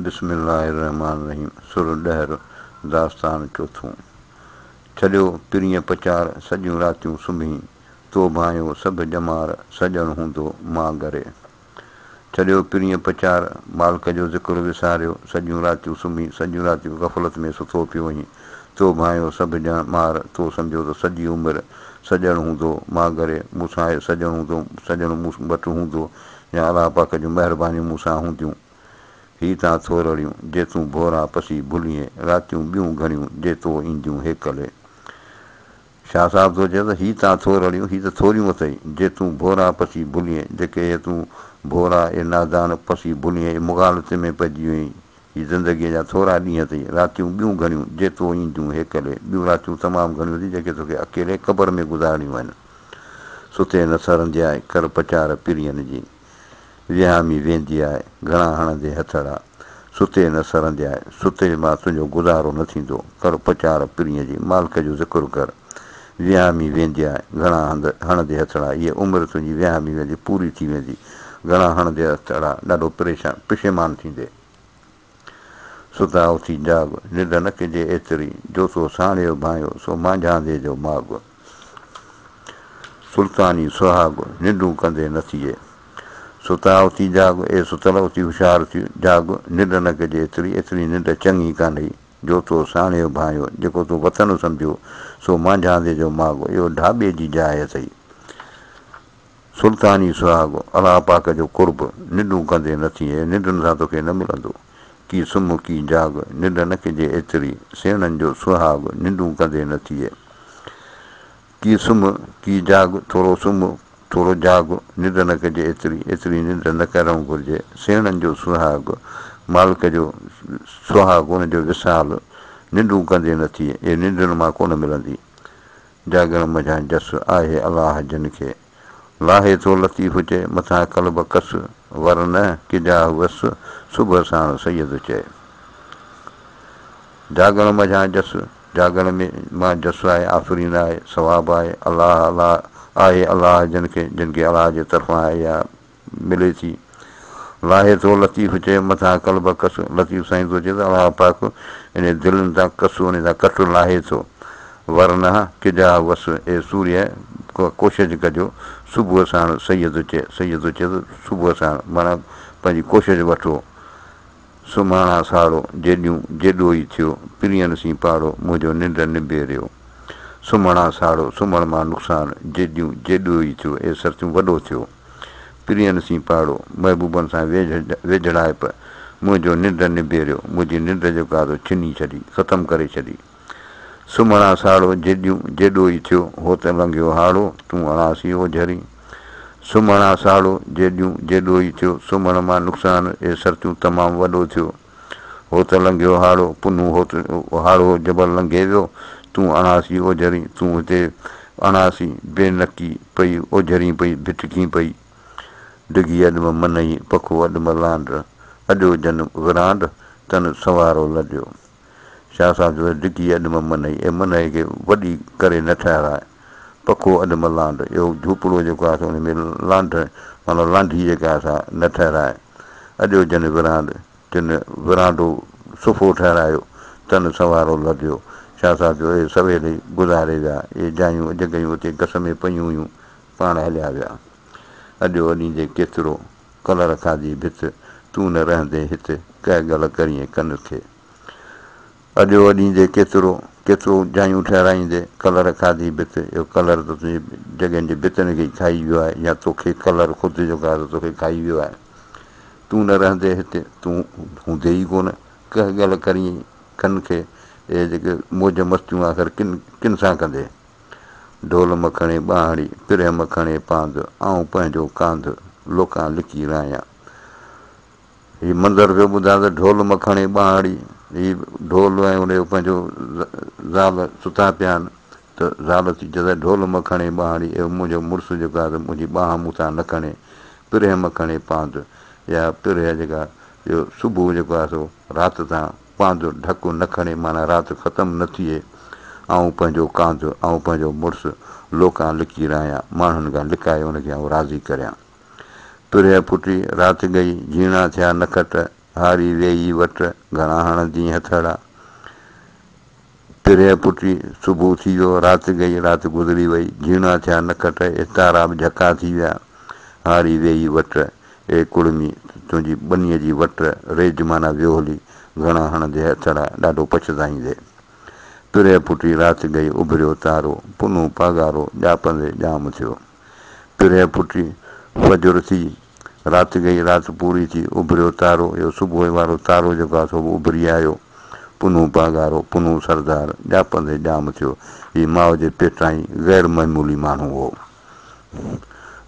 بسم الله الرحمٰن الرحيم سر ڏهر داستان چوٿون ڇڏيو پرينء پچار سڄيون راتيون سمهي تو ڀانئيو سڀ ڄمار سڄڻ هوندو مان گري ڇڏيو پرينء پچار مالڪ جو ذڪر وساريو سڄيون راتيون سمهي سڄيون راتيون غفلت ۾ ستو پيو آهين تو ڀانئيو سڀ ڄمار تو سمجهيو ته سڄي عمر سڄڻ هوندو مان گري مون سان آهي سڄڻ هوندو سڄڻ مون وٽ هوندو يا الله پاڪ جون مهربانيون مون سان هونديون. هي تان ٿورڙيون، جي تون ڀورا پسي ڀلين، راتيون ٻيون گهڻيون، جي تو اينديون هيڪلي. شاهه صاحب ٿو چئي ته هي تان ٿورڙيون، هي ته ٿوريون اٿئي، جي تون ڀورا پسي ڀلين، جيڪي اهي تون ڀورا، اي نادان، پسي ڀلين، اي مغالطي ۾ پئجي وئين، هي زندگيء جا ٿورا ڏينهن اٿئي، راتيون ٻيون گهڻيون، جي تو اينديون هيڪلي، ٻيون راتيون تمام گهڻيون اٿئي، جيڪي توکي اڪيلي قبر ۾ گذارڻيون آهن. ستي نه سرندياء، ڪر پچار پرين جي. وهامي ويندي آء، گهڻا هڻندي هٿڙا، ستي نه سرندي آء، ستي مان تنهنجو گذارو نه ٿيندو، ڪر پچار پرينء جي، مالڪ جو ذڪر ڪر، وهامي ويندي آء، گهڻا هڻندي هٿڙا، هيء عمر تنهنجي وهامي ويندي، پوري ٿي ويندي، گهڻا هڻندي هٿڙا، ڏاڍو پريشان، پشيمان ٿيندي. ستا اٿي جاڳ، ننڊ نه ڪجي ايتري، جو تو ساڻيو ڀانئيو، سو مانجهاندي جو ماڳ. سلطاني سهاڳ، ننڊون ڪندي نه ٿئي. ستا اٿي جاڳ، اي ستل اٿي هوشيار ٿي جاڳ، ننڊ نه ڪجي ايتري، ايتري ننڊ چڱي ڪانهي، جو تو ساڻيو ڀانئيو، جيڪو تو وطن سمجهيو، سو مانجهاندي جو ماڳ، اهو ڍاٻي جي جاء اٿئي. سلطاني سهاڳ، الله پاڪ جو قرب، ننڊون ڪندي نه ٿئي، ننڊن سان توکي نه ملندو. ڪي سمهه ڪي جاڳ، ننڊ نه ڪجي ايتري، سيڻن جو سهاڳ، ننڊون ڪندي نه ٿئي. ڪي سمهه ڪي جاڳ، ٿورو سمهه ٿورو جاڳ، ننڊ نه ڪجي ايتري، ايتري ننڊ نه ڪرڻ گهرجي، سيڻن جو سهاڳ، مالڪ جو سهاڳ، ان جو وصال، ننڊون ڪندي نه ٿئي، اهي ننڊن مان ڪونه ملندي. جاڳڻ منجهان جس، آهي الله جن کي. لاهي ٿو لطيف چئي، مٿان قلب ڪس، ور نه ڪجاهه وس، صبح ساڻ سيد چئي. جاڳڻ منجهان جس، جاڳڻ ۾ مان جس آهي، آفرين آهي، ثواب آهي، الله الله آهي الله جن کي، جن کي الله جي طرفان اها ملي ٿي. لاهي ٿو لطيف چئي، مٿان قلب ڪس، لطيف سائين ٿو چئي ته الله پاڪ انهي دلن تان ڪس، انهي تان ڪٽ لاهي ٿو. ورنه ڪجاهه وس، اي سورهيه ڪوشش ڪجو، صبح ساڻ سيد چئي، سيد ٿو چئي ته صبح ساڻ معنيٰ پنهنجي ڪوشش وٺو. سمهاڻا ساڙو، جيڏيون جيڏو ئي ٿيو، پرين سين پاڙو، منهنجو ننڊ نبيريو. سمهڻا ساڙو، سمهڻ مان نقصان، جيڏيون جيڏو ئي ٿيو، اي سرتيون وڏو ٿيو. پرين سين پاڙو، محبوبن سان ويجهڙائپ، منهنجو ننڊ نبيريو، منهنجي ننڊ جيڪا سو ڇني ڇڏي، ختم ڪري ڇڏي. سمهڻا ساڙو، جيڏيون جيڏو ئي ٿيو، هوت لنگهيو هاڙو، تون اڻاسي اوجهرين. سمهڻا ساڙو، جيڏيون جيڏو ئي ٿيو، سمهڻ مان نقصان، اي سرتيون تمام وڏو ٿيو. هوت لنگهيو هاڙو، پنهون هوت هاڙهو جبل لنگهي ويو، تون اڻاسي اوجهرين، تون هتي اڻاسي، بي نڪي پئي اوجهرين پئي، ڀٽڪين پئي. ڊگهي اڏم منئي، پکو اڏم لانڊ، اڏيو جن ورانڊ، تن سنوارو لڏيو. شاهه صاحب چيو ته ڊگهي اڏم منئي، اي منئي کي وڏي ڪري نه ٺهراء. پکو اڏم لانڊ، اهو جهوپڙو جيڪو آهي سو ان ۾ لانڍ معنيٰ لانڍي جيڪا آهي سا نه ٺهراء. اڏيو جن ورانڊ، جن ورانڊو صفو ٺهرايو، تن سنوارو لڌيو. شاهه صاحب چيو، اهي سويل ئي گذاري ويا، اهي جايون جڳهيون اتي گس ۾ پيون هيون، پاڻ هليا ويا. اڏيو اڏيندي ڪيترو، ڪلر کاڌي ڀت، تون نه رهندين هت، ڪهه ڳل ڪرين ڪن کي. اڏيو اڏيندي ڪيترو، ڪيترو جايون ٺهرائيندي، ڪلر کاڌي ڀت، اهو ڪلر ته تنهنجي جڳهين جي ڀتن کي ئي کائي ويو آهي يا توکي ڪلر خود جيڪو آهي سو توکي کائي ويو آهي. تون نه رهندين هتي، تون هوندين ئي ڪونه، ڪهه ڳل ڪرين ڪن کي، اهي جيڪي موج مستيون آخر ڪن ڪن سان ڪندين. ڍول م کڻي ٻانهڙي، پرهه م کڻي پاند، آئون پنهنجو ڪانڌ، لوڪان لڪي رهايان. هي منظر پيو ٻڌان ته ڍول م کڻي ٻانهڙي، هي ڍول ۽ ان جو پنهنجو زال ستا پيا آهن ته زال ٿي چئي ته ڍول م کڻي ٻانهڙي، اهو منهنجو مڙس جيڪو آهي سو منهنجي ٻانهن مون تان نه کڻي، پرهه م کڻي پاند يا پرهه جيڪا اهو صبح جيڪو آهي سو رات تان پاند ڍڪ نه کڻي معنيٰ رات ختم نه ٿئي، آئون پنهنجو ڪانڌ، آئون پنهنجو مڙس لوڪان لڪي رهايان، ماڻهن کان لڪائي ان کي آئون راضي ڪريان. پرهه ڦٽي، رات ڳئي، جهيڻا ٿيا نکٽ، هاري ويهي وٽ، گهڻا هڻندين هٿڙا. پرهه پٽي صبح ٿي ويو، رات گئي، رات گذري وئي، جهيڻا ٿيا نکٽ، اي تارا به جهڪا ٿي ويا. هاري ويهي وٽ، اي ڪڙمي، تنهنجي ٻنيء جي وٽ، ريج معنيٰ ويو هلي، گهڻا هڻندي هٿڙا، ڏاڍو پڇتائيندي. پرهه پٽي رات گئي، اڀريو تارو، پنهون پاڳارو، ڄاپندي ڄام ٿيو. پرهه ڦٽي، فجر ٿي، رات گئي، رات پوري ٿي، اڀريو تارو، اهو صبح وارو تارو جيڪو آهي سو به اڀري آيو. پنهون پاڳارو، پنهون سردار، ڄاپندي ڄام ٿيو. هي ماء جي پيٽان ئي غير معمولي ماڻهو هو.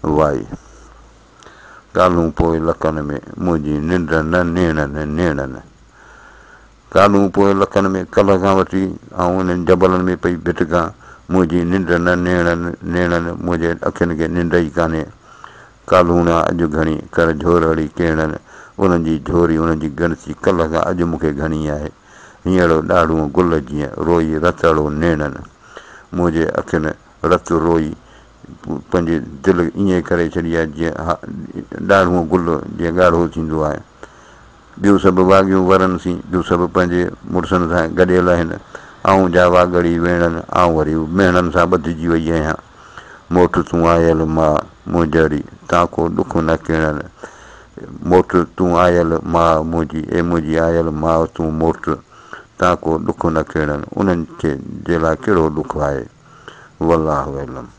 وائي. ڪالهون پوء لڪن ۾، منهنجي ننڊ نه نيڻن نيڻن. ڪالهون پوء لکن ۾، ڪلهه کان وٺي آئون انهن جبلن ۾ پئي ڀٽڪان، منهنجي ننڊ نه نيڻن نيڻن، منهنجي اکين کي ننڊ ئي ڪانهي. ڪالهوڻا اڄ گهڻي، ڪر جهورڙي ڪيڻن، انهن جي جهوري، انهن جي ڳڻتي ڪلهه کان اڄ مون کي گهڻي آهي. هينئڙو ڏاڙهونء گل جيئن، روئي رتڙو نيڻن. منهنجي اکين رت روئي پنهنجي دل ائين ڪري ڇڏي آهي، جيئن ڏاڙهونء گل جيئن ڳاڙهو ٿيندو آهي. ٻيون سڀ واڳيون ورن سين، ٻيون سڀ پنهنجي مڙسن سان گڏيل آهن. آئون جا واڳڙي ويڻن، آئون وري ميڻن سان ٻڌجي وئي آهيان. موٽ تون آيل ماء منهنجڙي، تان ڪو ڏک نه ڪيڻن. موٽ تون آيل ماء منهنجي، اي منهنجي آيل ماء تون موٽ، تان ڪو ڏک نه ڪيڻن. انهن کي جي لاء ڪهڙو ڏک آهي؟ والله اعلم.